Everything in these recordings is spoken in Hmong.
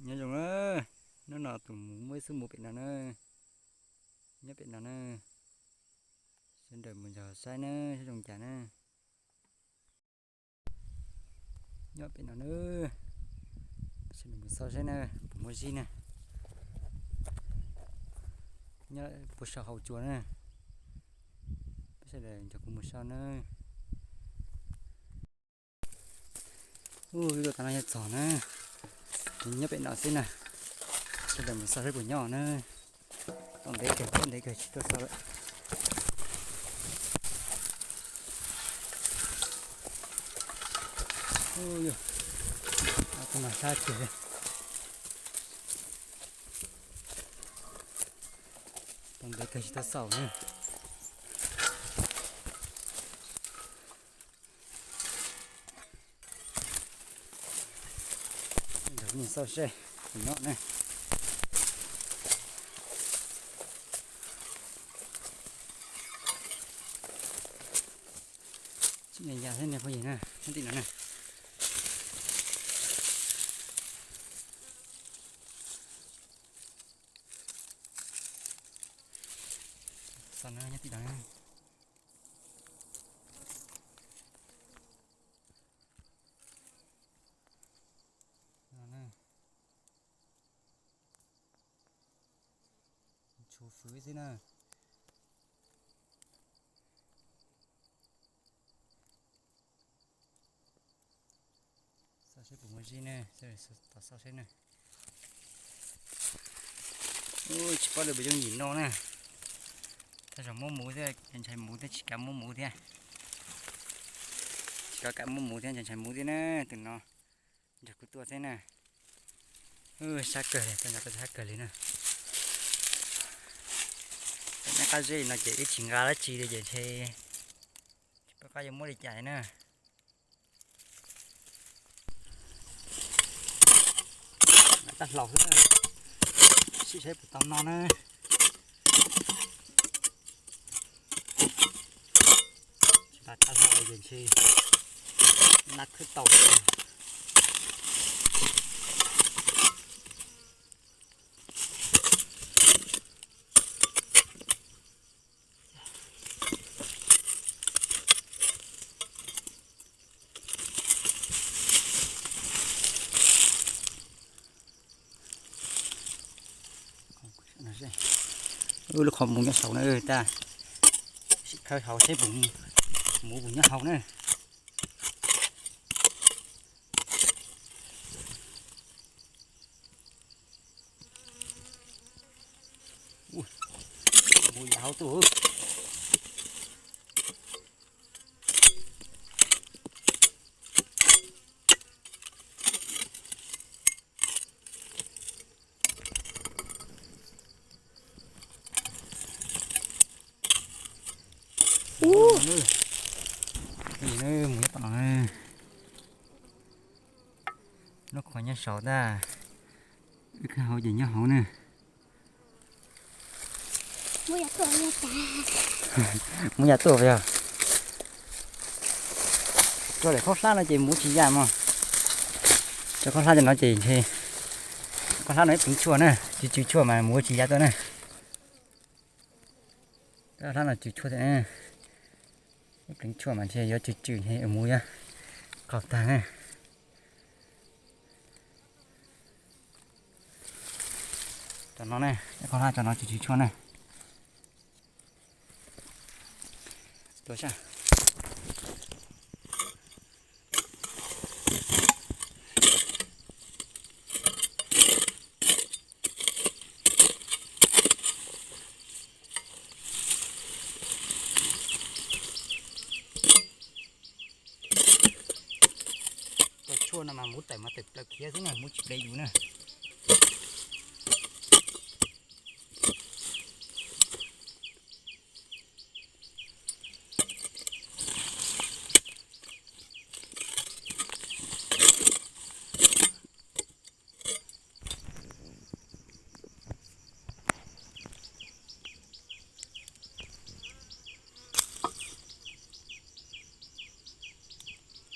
Nyob zoo na, hnub no tus muv muaj ib xub muv pem no na, nyob pem no na, sawv daws mus nrog saib na, saib zoo cas na. Nyob pem no na, sawv daws mus xauj saib na, puas muaj zib na. Nyob puag saum hauv tsua na, peb sawv daws nrog kuv mus saib na. Ub, lub tag no yog txog na, nyob pem no xwb na, sawv daws mus xauj saib puas nyob na. Tau ntev kawg, tau ntev kawg tsis tuaj xauj lawm. Ub, yog, tau mas sab kawg li. Tau ntev kawg tsis tuaj xauj na. Nrog nej xauj seb puas nyob na. Tsis nyob yam thiab ne phooj ywg na, nyob tim no na. Xauj na, nyob tim no na. Tshuav fwv xwb na. Xauj seb puas muaj zib ne, tos xauj seb na. Ub, tsis paub lawv puas yooj yim noj na. Thaj zaum muab muv thiab, ntshai muv thiab, tsis kav muab muv thiab. Tsis kav kav muab muv thiab, ntshai muv thiab na, tus no. Nrog kuv tuaj thiab na. Sab kawg li, tuaj nyob tau sab kawg li na. Nyob qab zeb li no ces wb tsis nqa dab tsi li ces ntshe tsis paub qab yuav muab li cas na. Tag hlau xwb na, sim saib puas tau noj na. Tsis tas tag hlau li ces ntshe nab khwb tau. Wb lub qhov muv nyob saud na, tab sis khawb hauv seb puas muv, muv puas nyob hauv na. Muv yam hauv tuaj. Mus nyob tom no, lub qhov nyob saud tab, wb khawb hauv ces nyob hauv na. Muab yam tuaj yog. Tso daim khaub hlab no ces mus tsis ya mog. Tso khaub hlab cov no ces ntshe, khaub hlab no ib pleev tshuaj na, tsw tsw tshuaj mas mus tsis ya tuaj na. Khaub hlab no tsw tshuaj thiab, ib pleev tshuaj mas ntshe yuav tsw tsw ntshe mus yuav qaug tag na. Cov no ne, khaub hlab cov no tsw tsw tshuaj na. Tuaj sab. Cov tshuaj no mas muv tawm mas tawm plaws khiav xwb na, muv tsis ple yus na.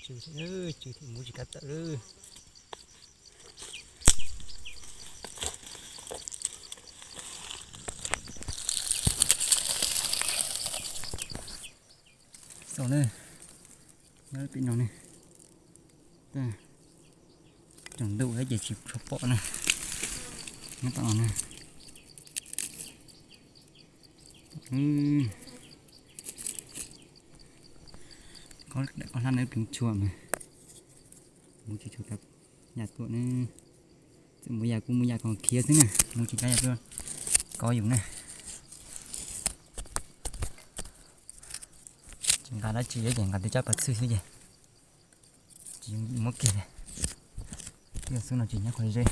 Tsw, tsw thiab muv tsis kav tawm lawm. Tau na, nyob pem no ne, tsoom ntuj thiab ces tsis tshua pom na, nyob tom no na. Qhov hlab no pleev tshuaj mas, mus tsis tshua tau yam tuaj ne. Txawm mus yam kuj mus yam kom khiav xwb na, mus tsis tau yam tuaj kov yus na. Tsis nqa dab tsi ces nqa tib tsab pas txhwj xwb ces tsis muab kiag li. Twb yog xub no tsis nyob qhov ze.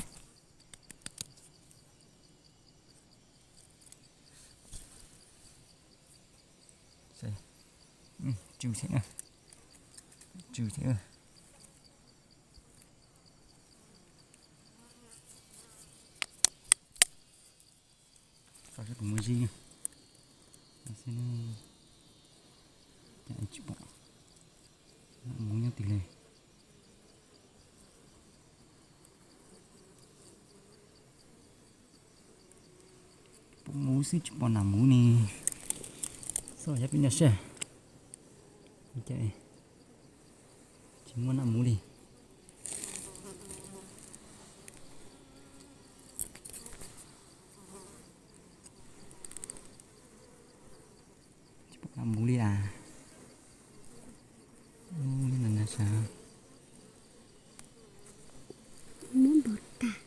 Tsw thiab, tsw thiab. Tsis pom muv zib, tsis pom muv nyob twg li. Pom muv xwb tsis pom nam muv ne. Xyov yog peb nyob sab, tsis muaj nam muv li. Tsis pom nam muv li as. Ub, li no na sav. Muab npog tas.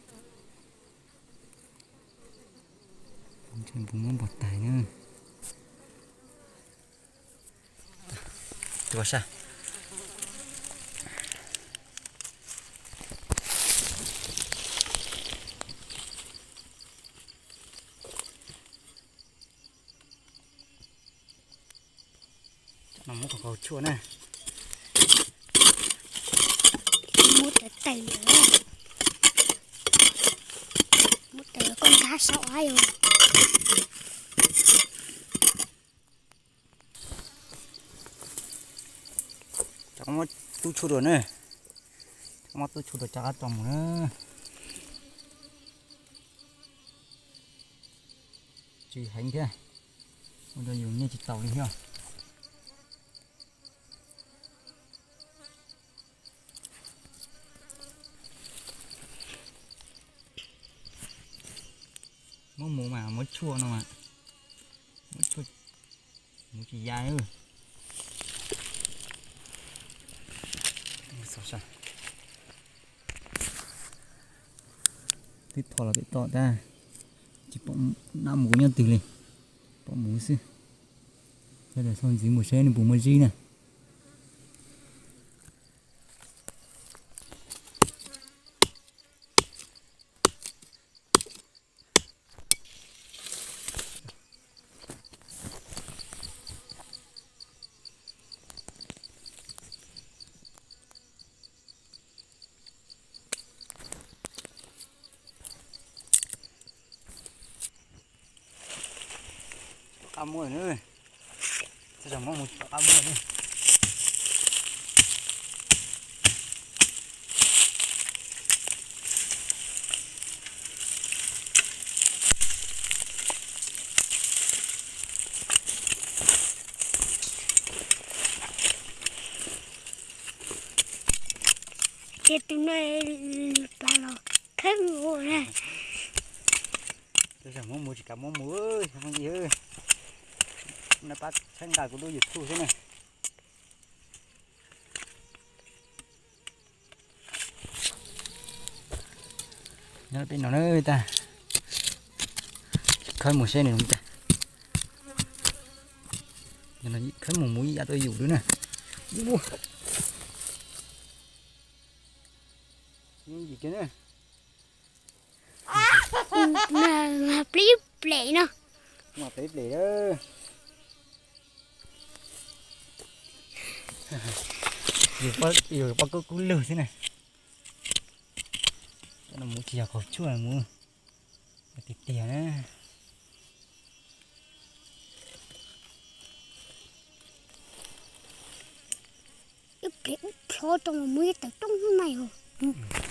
Ntshe puas muab npog tas na. Tua sab. Cov no muab qhov qaug tshuaj na. Muab tawv tawm lawm. Muab tawv koj nkag saum av yog. Cov muab tub tshuaj dua na. Cov muab tub tshuaj dua cov qab tso mus na. Tsw heev thiab, ua rau yus nyiaj tsis tau li thiab. Muab mus mas muab tshuaj no mas, muab tshuaj mus tsis ya. Twb thom los pem toj tab, tsis pom nam mus nyob twg li, pom mus xwb. Yog tias xauj ntxiv mus seb nws puas muaj zib na. Qab muab na. Txog zaum muab mus qab muab na. Ces tus no lwm pas los khawb ua na. Muab mus tsis kam muab mus, no pab txhawb nqa kuv lub YouTube xwb na. Nyob peb no na, tas khawb mus seb nws zoo cas. Khawb mus mus ib yam tuaj yus lub na. Yus ib plem no. Mas peb plem, yus poj kub kub lug xwb na. Cov no mus tsis yog qaug tshuaj, mus tiag tiag na. Ib plem ub plho rau mus ib tawm rooj na yog.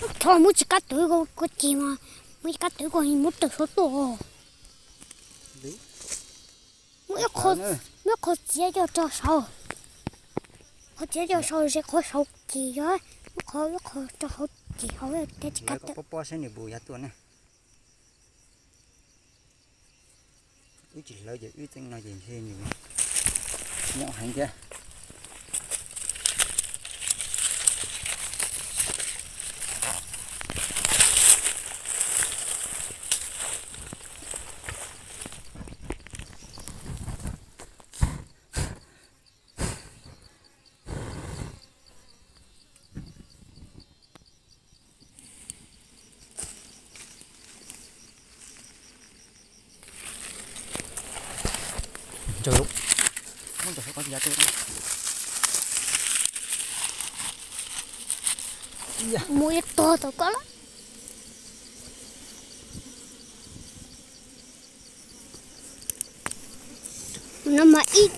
Ub plho mus tsis kab tawv ko ceg mas, mus tsis kab tawv ko mus tawm saud tuaj. Muab ib qho txiav coj rau saud. Qhov tsev coj saud ze qhov saud ces yog, qhov, qhov rau hauv ces hauv tsis kaj tawm. Pob pob saib nws puas yav tuaj ne. Wb tsis hlawv ces wb txeeb no ces ntshe nws nyob heev thiab. Mus ib tog tau koj lawm. No mas ib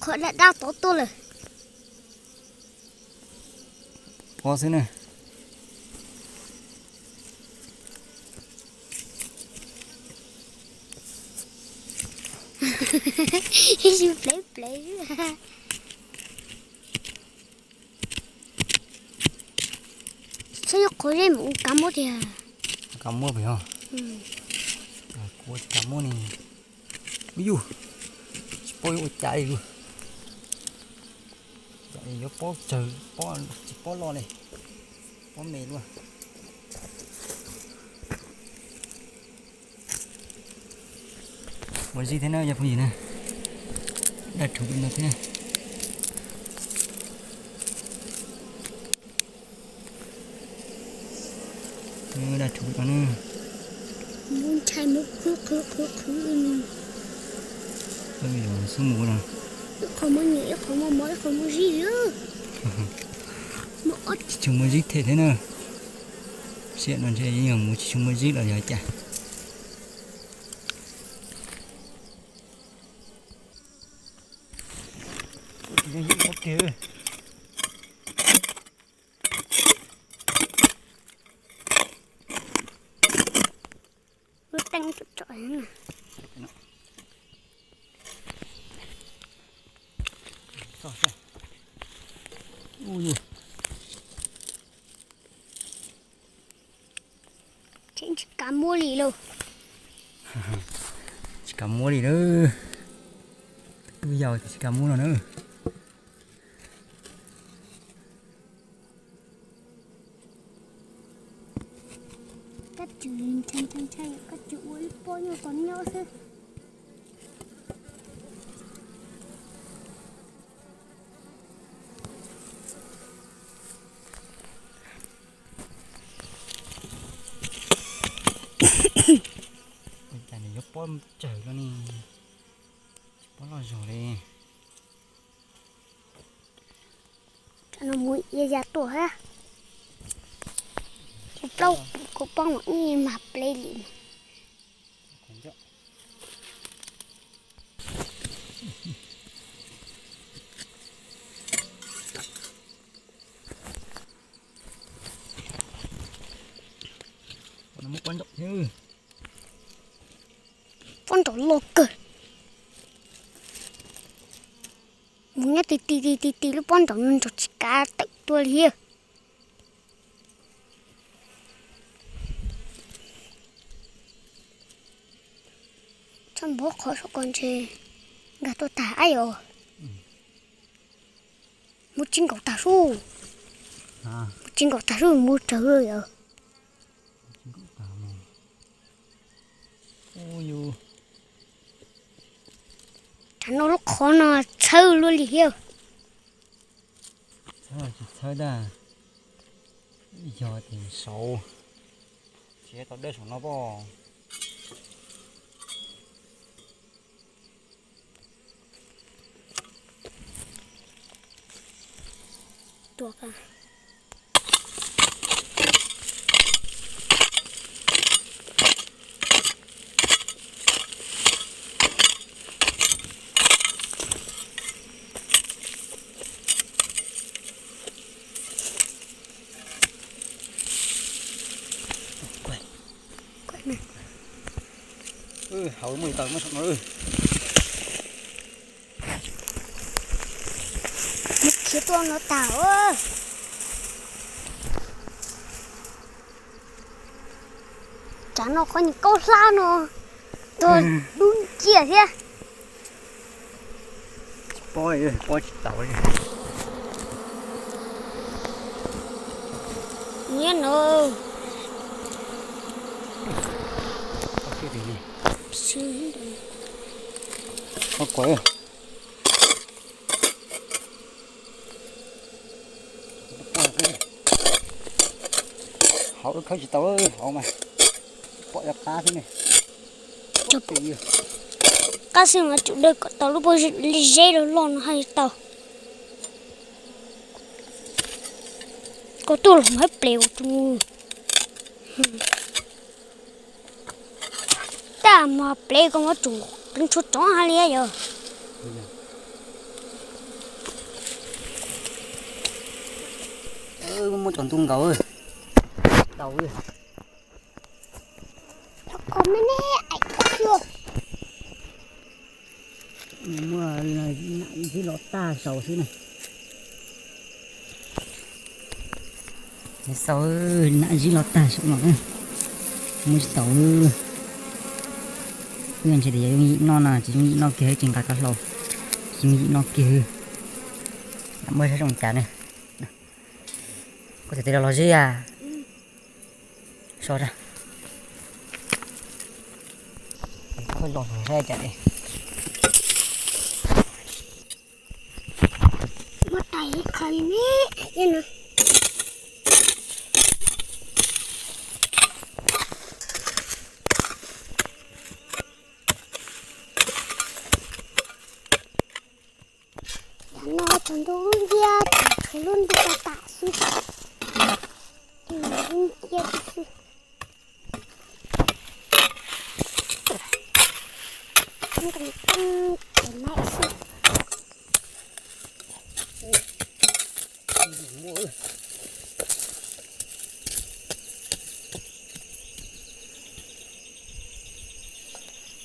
qho daj daj tod tuaj lawm. Pob xwb na. Ib sij plev plev. Txhob yog qhov zeb mus ua kab mob tiag. Kab mob pem os. Kuv tsis kab mob ne. Ub yus, tsis paub yuav ua cas li lawm. Yuav pob tsawg, tsis paub loj li, pob me luaj. Muaj zib thiab na cov phooj ywg na, daj rhuv li no thiab. Daj rhuv li no na. Ntshai muab qhwv qhwv qhwv qhwv li no. Xub mus no. Ib qho muaj nyiam, ib qho muaj mob, ib qho muaj zib. Tsis tshua muaj zib them thiab na. Siab no ntshe yeej yog mus tsis tshua muaj zib los yog cas. Lub teeb tsom tsom. Tsis kav muab li lauj. Tsis kav muab li lauj. Twb yau tsis kav muab no na. Koj tsis ntshai ntshai ntshai, koj tsis ua ib pob nyob ko nyob xwb. Ua cas nws yuav pob tsawg los ne, tsis paub loj zog li. Tsam no mus ia ya tuaj hab. Kuv plaub kuv poob ib mag pleb li. Pob nrov loj kawg. Mus nyob ti ti ti ti ti lub pob nrov no nrov tsis kav tawm tuaj li thiab. Txhob npov qhov saum ko ntshe nkag tuaj tag ab yos. Muab tsib nkaus tag sub. Muab tsib nkaus tag sub mus tsawg lawm yom. Tsam no lub qhov no txhawb luaj li thiab. Txhawb tsis txhawb tag, yog tias saud, tsis tau dawb saum no pob. Hauv muaj ib tawg muab saum no. Ces tuaj no tas. Tsam no qhov niag kaub hlab no tuag dub nciab thiab. Pob, pob tsis tau li. Nyob no. Pob kuav. Hauv khawb tsis tau, hauv mas pom ib qab xwb ne. Qab xwb mas tsum dawb kom tau lub pob zeb loj loj no haj tau. Koj tuaj los muab plev ua tus. Tab mas plev koj muab tsum tshuav tsov haj li yog. Muab cov ntuj nkaus. Tau. Kho me me aim xwb. Muaj nam zib los tag saud xwb na. Xaus, nam zib los tag saud no. Muaj tsis tau. Wb ntshe tias yog yooj yim noj na, tsis yooj yim noj kiag, tsis nqa rov hlau, tsis yooj yim noj kiag. Muaj sab zoo cas ne. Koj tias tes los los zib a. So ra. Los saib cas li. Muab tais qhov li ne, no. No tsaus ntuj lub nciab, tshuav lub ntuj tas tas xwb. Lub nciab xwb. Nqis qeej ces maib xwb.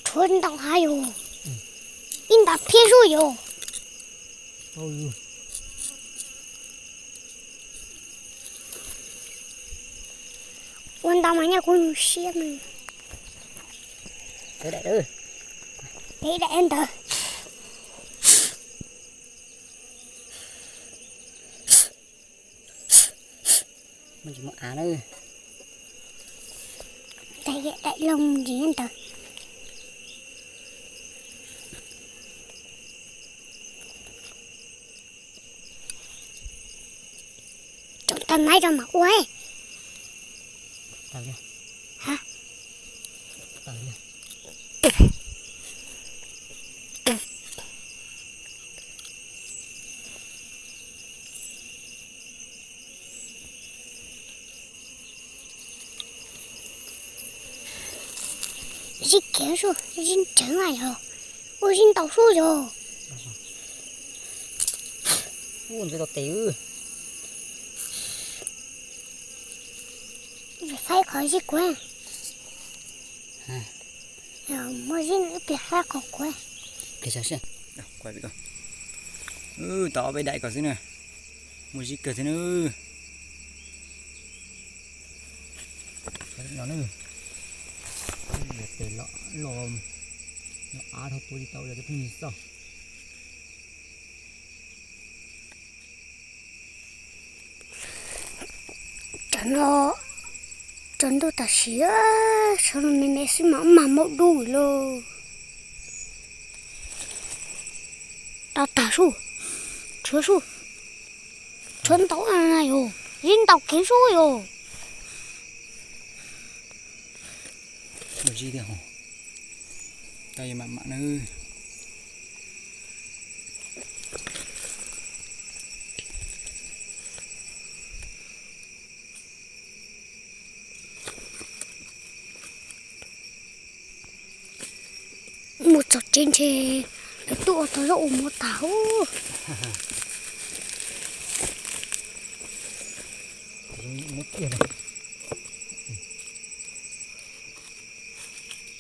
Tshuav ntau hav yog, ib nta phiab zuj yog. Ua ntau mas nyaj kuv siab me. Daim ntawd. Tsis muaj av na. Daim loo ntsis ntawd. Tsoom tag maib rau mam ua. Zib kiag sub, zib ntseev yog, ua zib ntau sub yog. Ua ntseev tau tes. Faib qhov zib kuav. Muaj zib plig faib qhov kuav. Tau ob peb daim ko xwb na. Muaj zib kawg thiab na. Tes los los av dhau puav tsis tau los cov phooj ywg xauj. Tam no tsaus ntuj tam sim, sawv los me me xwb mas ub mag maub dub lauj. Tau tag sub, tshuav sub, tshuav ntau na yog, zib ntau kev sub yog. Muaj zib thiab hos, tau yog mam mam na. Mus txog tsev ntshe lawv twb ua tau zaub ua mov tas hub.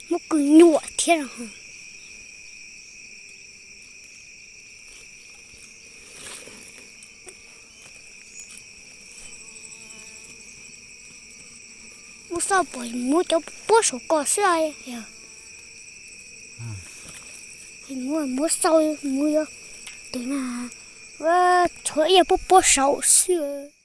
Muab kwv nyuam thiab. Muab xauj pom muab cov puab saum ko xwb. Muab, muab xauj mus yog tus na, tshuav ib yam puab puab saum xwb.